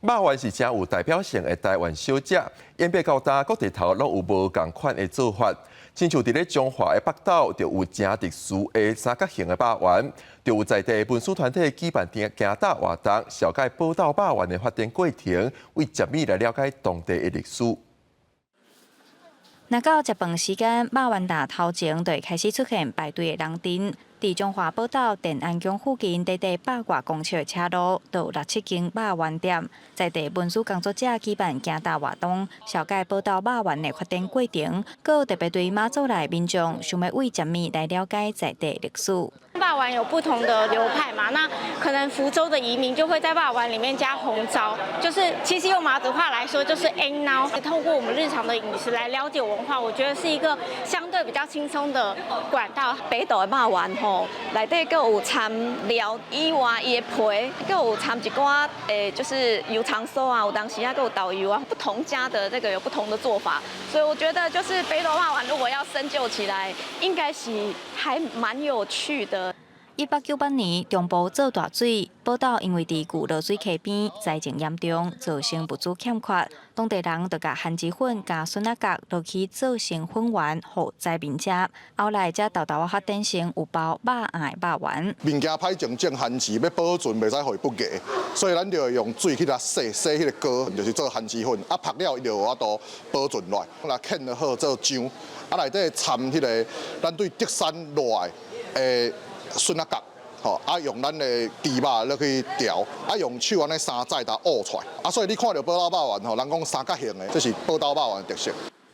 肉圓是誠有代表性的台灣小食，演變到今各地頭攏有無仝款的做法。親像佇咧彰化的北斗，就有誠特殊的三角形的肉圓，就有在地文史團體舉辦行搭活動，紹介寶斗肉圓的發展過程，為食物來了解當地的歷史。若到食飯時間，肉圓擔頭前就會開始出現排隊的人陣。佇彰化寶斗電安宮附近，短短100外公尺的車路，就有六七間肉圓店。在地文史工作者舉辦行搭活動，紹介寶斗肉圓的發展過程，閣特別對馬祖來民眾想欲為食物來了解在地歷史。肉圓有不同的流派嘛，那可能福州的移民就會在肉圓裡面加紅糟，就是其實用馬祖話來說就是 N 孬。透過我們日常的飲食來了解文化，我覺得是一個相對比較輕鬆的管道。北斗的肉圓吼，內底閣有摻料以外，伊的皮閣有摻一寡就是油腸酥啊，有當時啊閣有豆油啊，不同家的這個有不同的做法，所以我覺得就是北斗肉圓如果要深究起來，應該是還蠻有趣的。1898年，中部做大水，寶斗因為佇舊濁水溪邊，災情嚴重，造成物資欠缺，當地人就共番薯粉佮筍仔角落去做成粉圓，予災民食。後來才沓沓仔發展成有包肉餡的肉圓。物件歹種種番薯，欲保存袂使予伊不芽，所以咱就會用水去共洗洗彼個膏，就是做番薯粉。啊，曝了伊就有法度保存落來，來劵了好做漿，啊內底摻彼個咱對竹山落來的筍仔角，吼，啊用咱的豬肉落去調，啊用手按呢三指共挖出來，啊所以你看著寶斗肉圓吼，人講三角形的，這是寶斗肉圓的特色。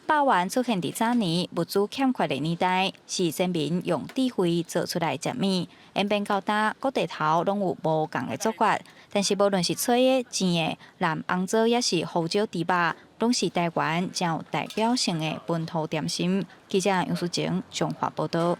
肉圓出現佇早年物資欠缺的年代，是先民用智慧做出來的食物。演變到今，各地頭攏有無仝的做法，但是無論是脆的、煎的、藍紅棗抑是胡椒豬肉，攏是台灣誠有代表性的本土點心。記者楊淑靜彰化報導。